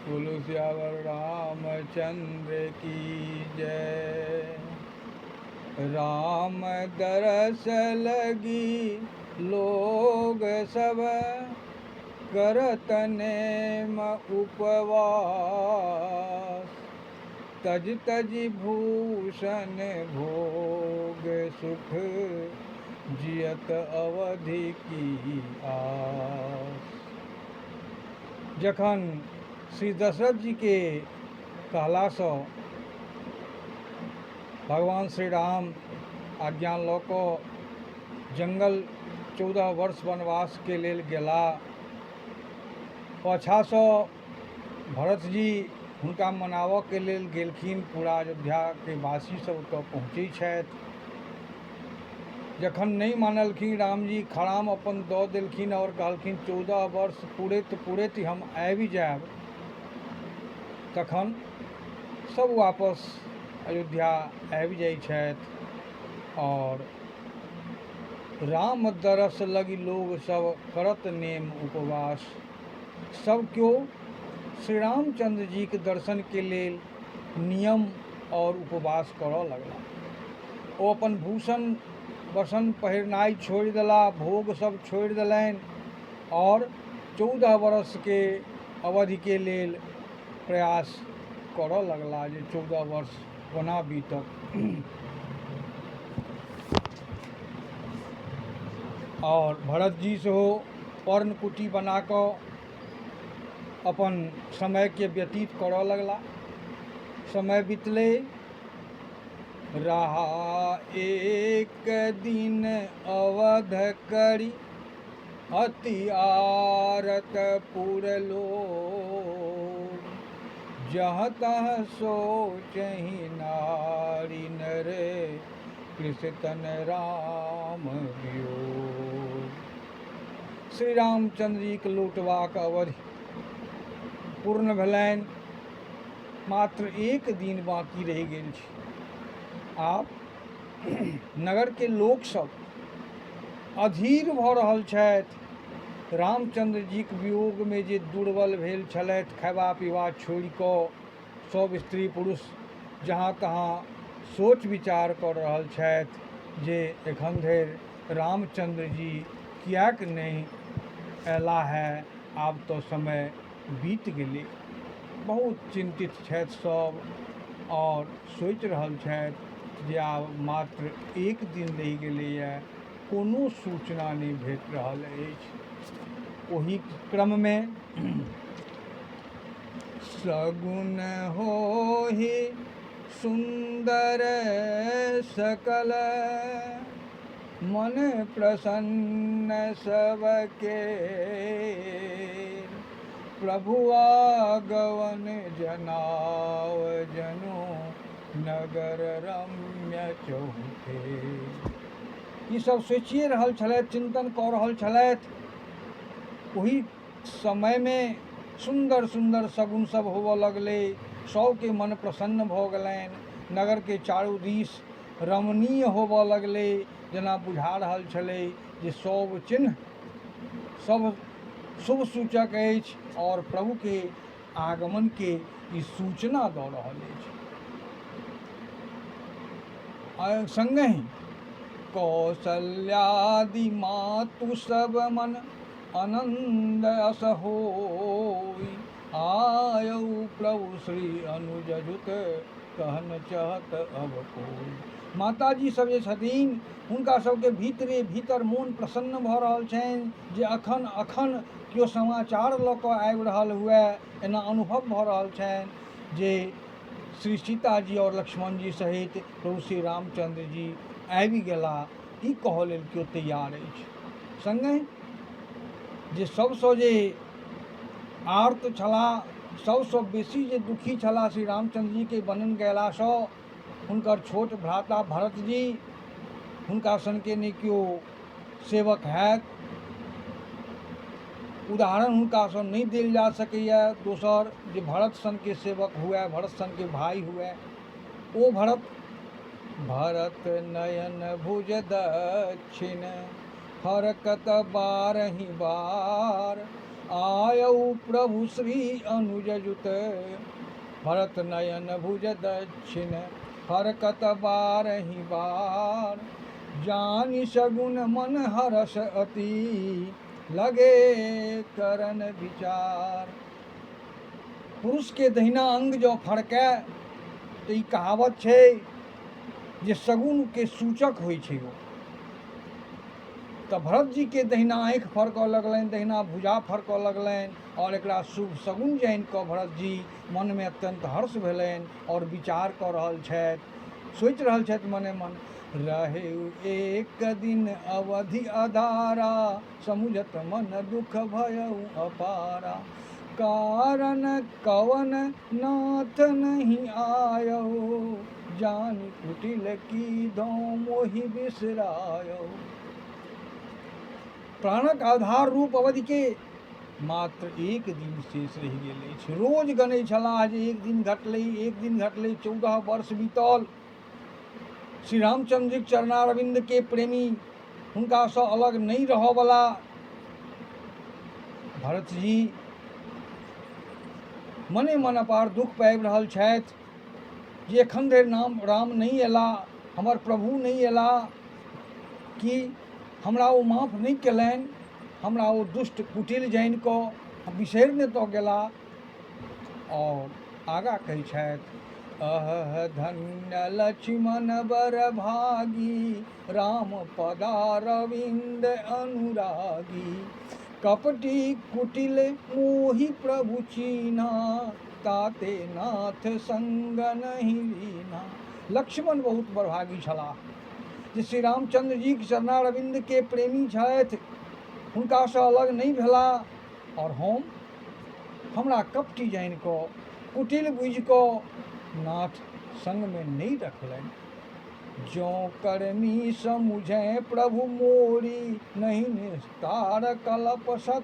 बोलो सियावर रामचंद्र की जय। राम दरस लगी लोग सब करत नेम उपवास। तज तज भूषण भोग सुख जियत अवधि की आस। जखन श्री दशरथ जीके कहलासँ भगवान श्री राम आज्ञा लऽ कऽ जङ्गल 14 वर्ष वनवासके लेल गेला, पाछाँसँ भरतजी हुनका मनाबऽके लेल गेलखिन। पूरा अयोध्याके वासी सब ओतऽ पहुँचै छथि। जखन नहि मानलखिन रामजी, खराम अपन दऽ देलखिन आओर कहलखिन 14 वर्ष पुरैत पुरैत हम आबि जायब। तखन सब वापस अयोध्या आबि जाइ छथि आओर राम दरस लगी लोग सब करत नेम उपवास। सब केओ श्री रामचंद्र जी के दर्शन के लेल नियम और उपवास करऽ लगला। ओ अपन भूषण वसन पहिरनाइ छोड़ि देला, भोग सब छोड़ि देलनि और 14 वर्ष के अवधि के लेल प्रयास करऽ लगला जे 14 वर्ष कोना बीतत। और भरत जी सेहो पर्णकुटी बना कऽ अपन समयके व्यतीत करऽ लगला। समय बितलै, रहा एक दिन अवध करी अति आरत पुरलो। जहाँ तहाँ सोचहि नारी नरे कृष्ण राम वियोग। श्री रामचंद्र जी के लौटबाक अवधि पूर्ण भेलनि, मात्र एक दिन बाँकी रहि गेल छै। आब नगरके लोकसभ अधीर भऽ रहल छथि। रामचंद्र जीक वियोगमे जे दुर्बल भेल छलथि, खयबा पीबा छोड़ि कऽ सभ स्त्री पुरुष जहाँ तहाँ सोच विचार कऽ रहल छथि जे एखन धरि रामचंद्र जी किएक नहि अयलाह है, आब तऽ समय बीत गेलै। बहुत चिन्तित छथि सभ आओर सोचि रहल छथि जे आब मात्र एक दिन रहि गेलैए, कोनो सूचना नहि भेट रहल अछि। ओही क्रममे सगुन होहि सुन्दर सकल मन प्रसन्न सबके। प्रभु आगवन जनाव जनु नगर रम्य चौथे। ई सब सोचिए रहल छलथि, चिन्तन कऽ रहल छलथि। ओही समयमे सुन्दर सुन्दर शगुन सब होबऽ लगलै, सबके मन प्रसन्न भऽ गेलनि। नगरके चारू दिस रमणीय होबऽ लगलै, जेना बुझा रहल छलै जे सब चिन्ह सब शुभ सूचक अछि आओर प्रभुके आगमनके ई सूचना दऽ रहल अछि। सङ्गहि कौशल्यादि मातु सब मन आनन्द अस होई। आयौ प्रभु श्री अनुज जुत कहन चहत अब कोई। माताजी सब जे छथिन हुनका सबके भीतरे भीतर मोन प्रसन्न भऽ रहल छनि जे अखन अखन केओ समाचार लऽ कऽ आबि रहल हुए, एना अनुभव भऽ रहल छनि जे श्री सीताजी आओर लक्ष्मण जी सहित प्रभु श्री रामचंद्र जी आबि गेला, ई कहऽ लेल केओ तैयार अछि। सङ्गहि जे सबसँ जे आर्त छलाह, सबसँ बेसी जे दुखी छलाह श्री रामचंद्र जीके वर्णन कयलासँ हुनकर छोट भ्राता भरत जी, हुनका सनके नहि केओ सेवक हैत, उदाहरण हुनकासँ नहि देल जा सकैए दोसर जे भरत सनके सेवक हुए, भरत सनके भाय हुए। ओ भरत भरत नयन भुज दक्षिण फरकत बारही बार। आयौ प्रभु श्री अनुज जुत, भरत नयन भुज दक्षिण फरकत बारही बार। जानि सगुन मन हरस अति, लगे करन विचार। पुरुषके दहिना अङ्ग जँ फड़कै तऽ ई कहावत छै जे शगुनके सूचक होइ छै ओ। तऽ भरतजीके दहिना आँखि फड़कऽ लगलनि, दहिना भुजा फड़कऽ लगलनि आओर एकरा शुभ शगुन जानि कऽ भरतजी मनमे अत्यन्त हर्ष भेलनि आओर विचार कऽ रहल छथि, सोचि रहल छथि मने मन। रहे एक दिन अवधि अधारा, समुझत मन दुख भयउ अपारा। कारण कवन नाथ नहीं आयौ, जानि कुटिल की धो मोहि बिसरायौ। प्राणक आधार रूप अवधिके मात्र एक दिन शेष रहि गेल अछि। रोज गनै छलाह जे एक दिन घटलै, एक दिन घटलै। 14 वर्ष बीतल। श्री रामचंद्रजीक चरणारविंद के प्रेमी, हुनकासँ अलग नहि रहऽवला भरतजी मने मन अपार दुख पाबि रहल छथि जे एखन धरि नाम राम नहि अयला, हमर प्रभु नहि अयला, कि हमरा ओ माफ नहि कयलनि, हमरा ओ दुष्ट कुटिल जानि कऽ बिसरि नहि तऽ गेला। आओर आगाँ कहै छथि, अह धन्य लक्ष्मण बर भागी, राम पदारविन्द अनुरागी। कपटी कुटिल मोहि प्रभु चीना, ताते नाथ संग नहि लीना। लक्ष्मण बहुत बड़भागी छलाह जे श्री रामचंद्र जीक चरणारविन्द के प्रेमी छथि, हुनकासँ अलग नहि भेला, आओर हम हमरा कपटी जानि कऽ, कुटिल बुझि कऽ नाथ संगमे नहि रखलनि। जँ करनी समुझै प्रभु मोरी, नहि निस्तार कलप सत।